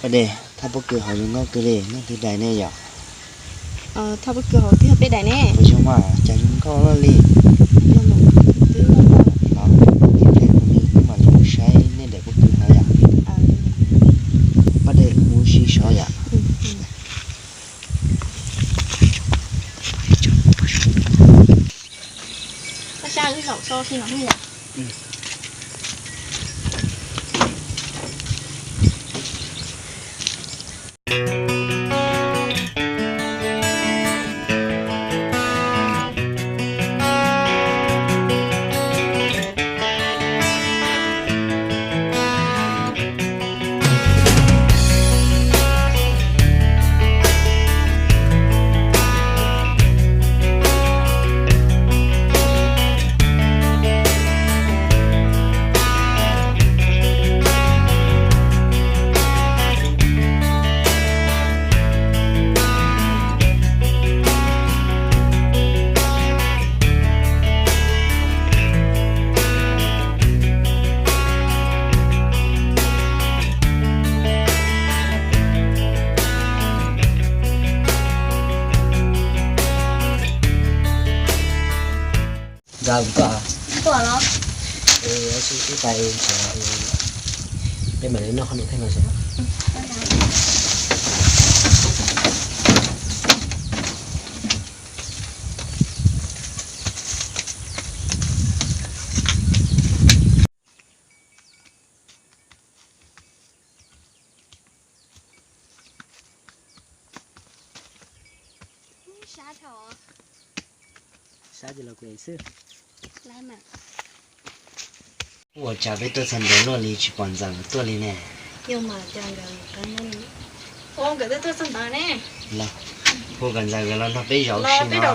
Paj Dej, thaj pob kws hauv zoo nkauj kawg li, leej twg dais ne yom? Thaj pob kws hauv twb yog peb dais ne. Puas zoo mas, cas zoo nkauj luaj li. Los, ib pliag kuv mam li mus saib nej daim pob kws no yom. Paj Dej, wb mus ua si saud yom. Ntxawm, koj tuaj los? Peb mam li noj qhob noom thiab no. Sab ces los kuv ev xwb. Ua cas peb tuaj txog ntawd luaj li tsis pom Ntxawm tuaj li ne? Hu kom Ntxawm nkawd los nrog peb zaum si no.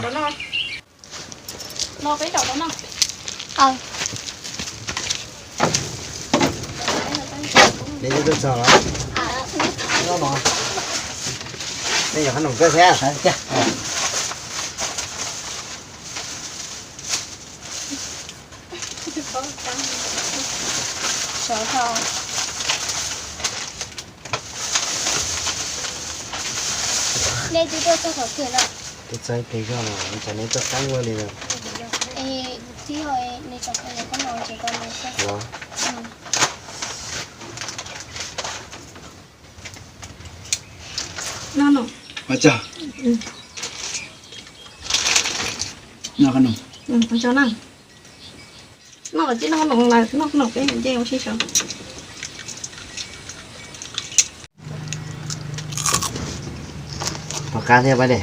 Peb tuaj txog los? Nej yog qhob noom kawg thiab. Nej twb tuaj txog qhov twg lawm? Twb txog ib pliag zog no, cas neb tuaj qab ua li lawm? Es tib yog nws tseem qhov no ces tau nws xwb. Los. No no. Ua tsaug. No qhob noom. Ua tsaug na. Noj los tsis noj qhob noom lawm, noj qhob noom peb nce ua si saud. Puas qab thiab Paj Dej?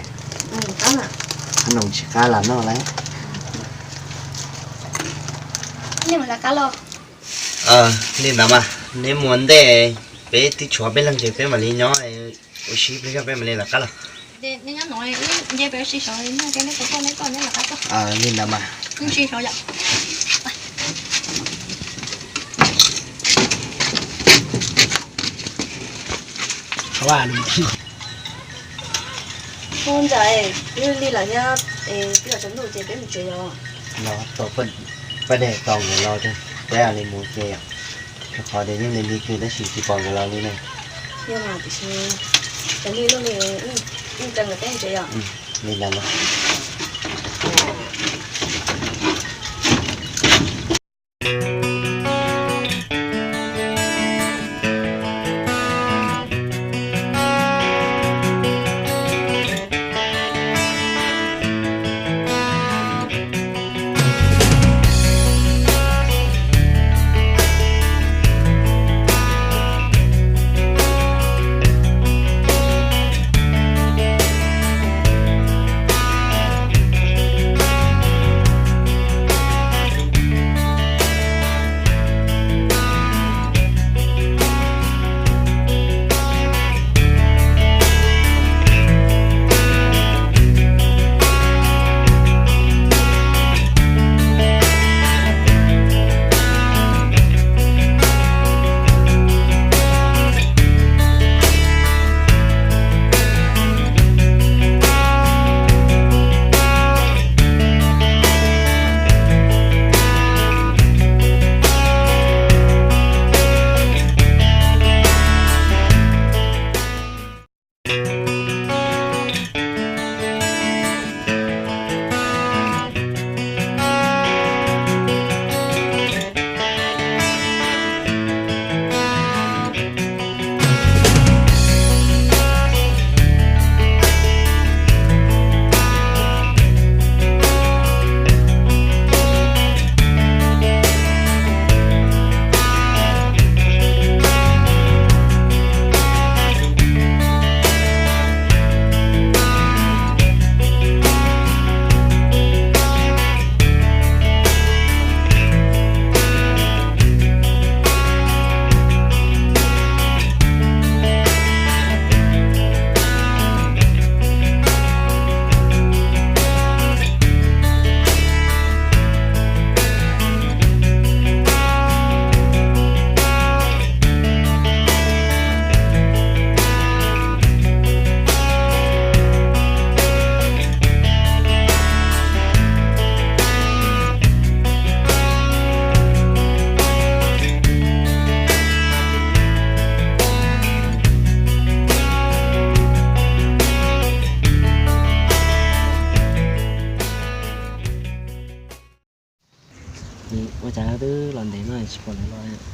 Qab, qhob noom tsis qab lam noj lawm. Nej mus lawv qab los? Li ntawd mas, neb mus ua ntej, peb twb tshuav peb leeg ces peb mam li nyob ua si ib pliag zog peb mam li lawv qab los. Li ntawd mas. Ntxawm, li lawm thiab, twb yuav tsaus ntuj ces peb mus tsev os. Los, Paj Dej tos nkawd los, peb mam li mus ua ke yom. Rau qhov tias yeej li lig kawg tab sis tsis pom nkawd los li ne. Yog mas, tiam sis cov niag loj li, yeej tsa nkawd peb mus tsev yom. Li ntawd los. Tsis pom lawv los.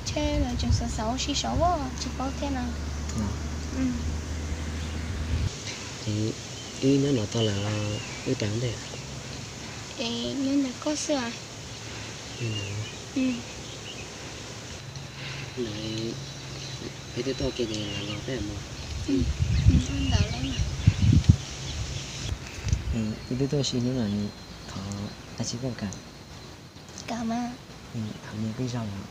Ntshe lawv tseem xav xav ua si saud, tsis paub thiab na. Ces wb nyob no tau lawm los wb rov ntej? Es nyob ntawm koj xwb as. Ntawd peb twb tuaj ua ke ces lawv los peb mam mus. Ntawd lawm. Wb twb tuaj ua si hnub no, thov dab tsi koj kam? Kam mas. Thov nias koj ib zaug los.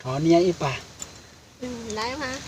Thov nias ib pas. Lawm mas.